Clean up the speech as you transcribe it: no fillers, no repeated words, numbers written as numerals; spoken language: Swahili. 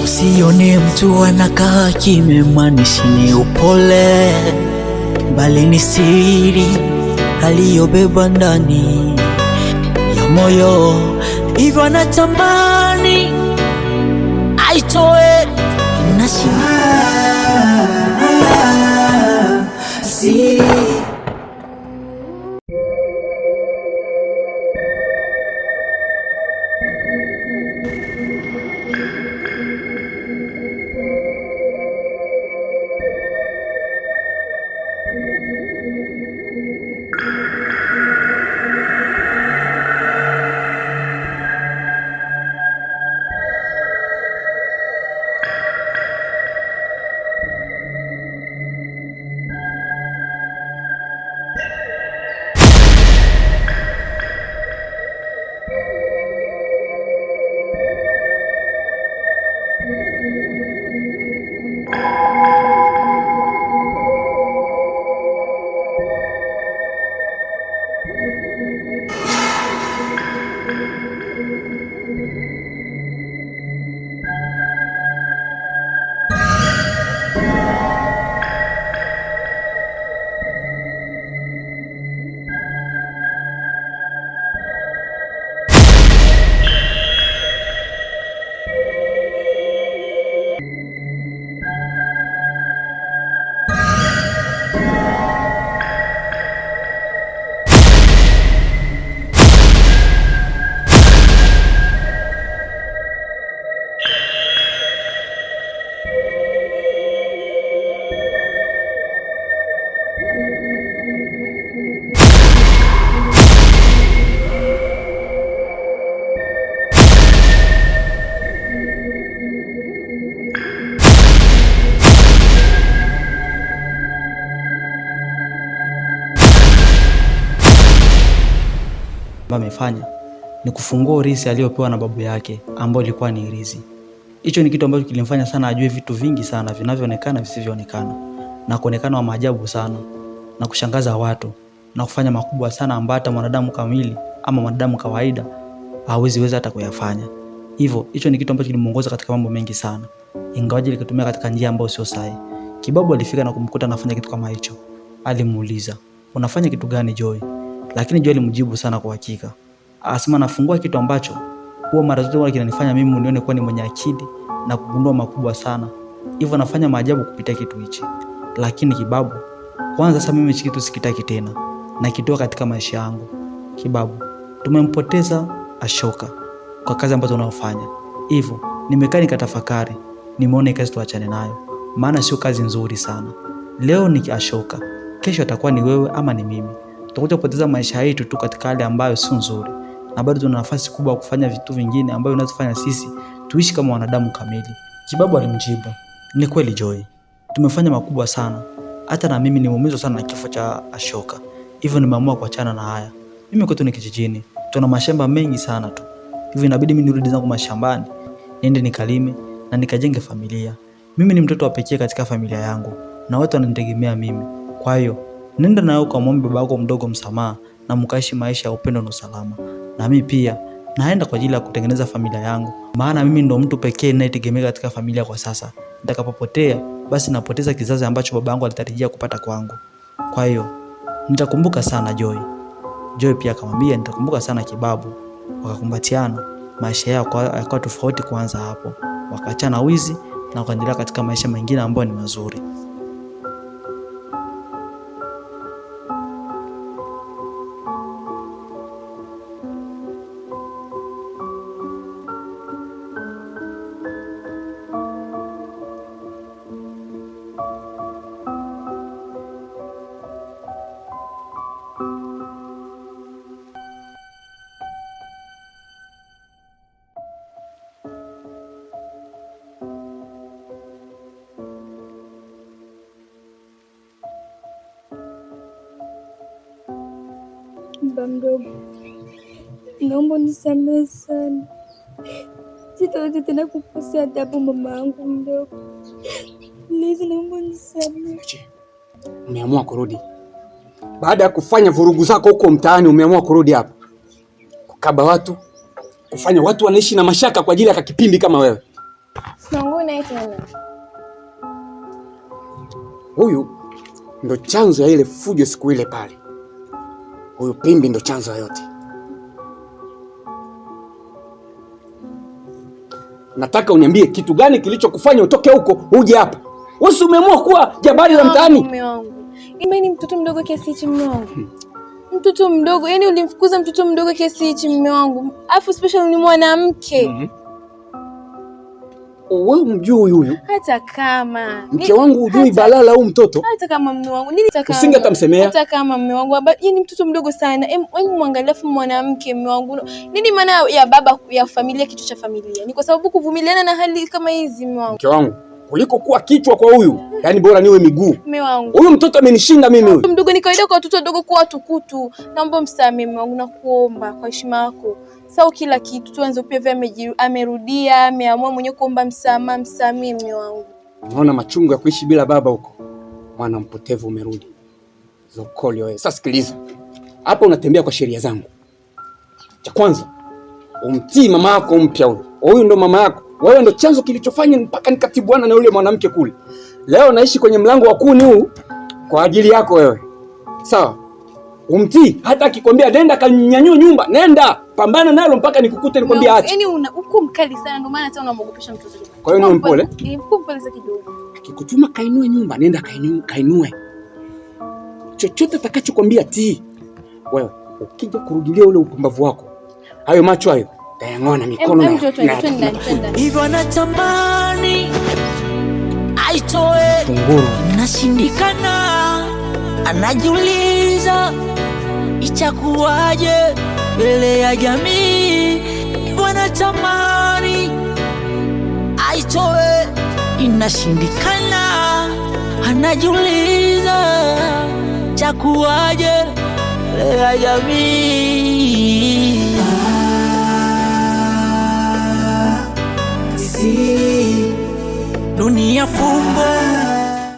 Usione mtu anakaa kimya, maanishi ni upole, bali ni siri aliyobeba ndani ya moyo, hivyo anatamani aitoe siri. Amefanya ni kufungua urithi aliyopewa na babu yake ambao ilikuwa ni irizi. Hicho ni kitu ambacho kilimfanya sana ajue vitu vingi sana vinavyoonekana visivyoonekana, na kuonekana wa maajabu sana na kushangaza watu na kufanya makubwa sana ambayo hata mwanadamu kamili ama mwanadamu kawaida hawezi weza hata kuyafanya. Hivyo hicho ni kitu ambacho kilimuongoza katika mambo mengi sana, ingawaje likitumia katika njia ambayo sio sahihi. Kibabu alifika na kumkuta anafanya kitu kama hicho. Alimuuliza, unafanya kitu gani Joy? Lakini Joy alimjibu sana kwa hakika, asema nafungua kitu ambacho huwa mara zote huwa kinanifanya mimi nione kuwa ni mwenye akili na kugundua makubwa sana, hivyo nafanya maajabu kupitia kitu hichi. Lakini Kibabu, kwanza sasa mimi hichi kitu sikitaki tena, nakitoa katika maisha yangu. Kibabu, tumempoteza Ashoka kwa kazi ambazo unaofanya, hivyo nimekaa nikatafakari, nimeona kazi tuachane nayo, maana sio kazi nzuri sana. Leo ni Ashoka, kesho atakuwa ni wewe ama ni mimi. Tutakuja kupoteza maisha yetu tu katika hali ambayo sio nzuri, na bado tuna nafasi kubwa ya kufanya vitu vingine ambavyo inatufanya sisi tuishi kama wanadamu kamili. Kibabu alimjibu, ni kweli Joy, tumefanya makubwa sana, hata na mimi nimeumizwa sana na kifo cha Ashoka, hivyo nimeamua kuachana na haya. Mimi kwetu ni kijijini, tuna mashamba mengi sana tu, hivyo inabidi mimi nirudi zangu mashambani, niende nikalime na nikajenge familia. Mimi ni mtoto wa pekee katika familia yangu na watu wananitegemea mimi, kwa hiyo nenda nawe ukamwombe baba yako mdogo msamaha na mkaishi maisha ya upendo na usalama. Na mimi pia naenda kwa ajili ya kutengeneza familia yangu, maana mimi ndo mtu pekee ninayetegemea katika familia kwa sasa. Nitakapopotea basi napoteza kizazi ambacho baba yangu alitarajia kupata kwangu. Kwa hiyo nitakumbuka sana Joy. Joy pia akamwambia nitakumbuka sana Kibabu. Wakakumbatiana, maisha yao yakawa tofauti kuanza hapo. Wakaachana wizi na wakaendelea katika maisha mengine ambayo ni mazuri. Baba mdogo, naomba unisamehe sana, sitaweza tena kukosea adabu mama yangu mdogo. Please, naomba unisamehe. Umeamua kurudi baada ya kufanya vurugu zako huko mtaani, umeamua kurudi hapa kukaba watu, kufanya watu wanaishi na mashaka kwa ajili ya kakipimbi kama wewe. Mungu naye tena. Huyu ndo chanzo ya ile fujo siku ile pale. Huyu Pimbi ndo chanzo ya yote. Nataka uniambie kitu gani kilichokufanya utoke huko uje hapa. Wewe si umeamua kuwa jabali la mtaani? Mume wangu. Mimi ni mtoto mdogo kiasi hichi mume wangu. Mtoto mdogo, yani ulimfukuza mtoto mdogo kiasi hichi mume wangu. Alafu special ni mwanamke. Wewe umjui huyu? Hata kama mke wangu hujui balala huyu mtoto. Hata kama mume wangu nini hata kama usinge atamsemea. Hata kama mume wangu yeye ni mtoto mdogo sana. Hebu muangalie afu mwanamke mume wangu. Nini maana ya baba ya familia, kitu cha familia? Ni kwa sababu kuvumiliana na hali kama hizi mume wangu. Mke wangu kuliko kuwa kichwa kwa huyu, yani bora niwe miguu. Mume wangu. Huyu mtoto amenishinda mimi huyu. Mdogo ni kawaida kwa watoto wadogo kuwa tukutu. Naomba msamehe mume wangu na kuomba kwa heshima yako. Sawa kila kitu tuanze upya, vile amerudia, ameamua mwenyewe kuomba msamaha, msamehe mume wangu. Unaona machungu ya kuishi bila baba huko. Mwana mpotevu umerudi. Zokoli wewe. Sasa sikiliza. Hapa unatembea kwa sheria zangu. Cha kwanza, umtii mama yako mpya huyu. Huyu ndo mama yako. Wewe ndo chanzo kilichofanya mpaka nikatibuana na yule mwanamke kule. Leo naishi kwenye mlango wa kuni huu kwa ajili yako wewe. Sawa? Umtii hata akikwambia nenda kanyanyue nyumba, nenda pambana nalo mpaka nikukute nikwambie acha. Yaani uko mkali sana ndio maana hata unamwogopesha mtoto. Kwa hiyo ni mpole? Uko mpole za kidogo. Akikutuma kainue nyumba, nenda kainue. Chochote atakachokwambia tii. Wewe ukija kurudilia ule upumbavu wako, hayo macho hayo tayang'oa na mikono na hivyo anatamani aitoe kunguru. Nashindikana, anajiuliza itakuwaje mbele ya jamii. Hivyo anatamani aitoe, inashindikana, anajiuliza itakuwaje mbele ya jamii. Si dunia fumbo.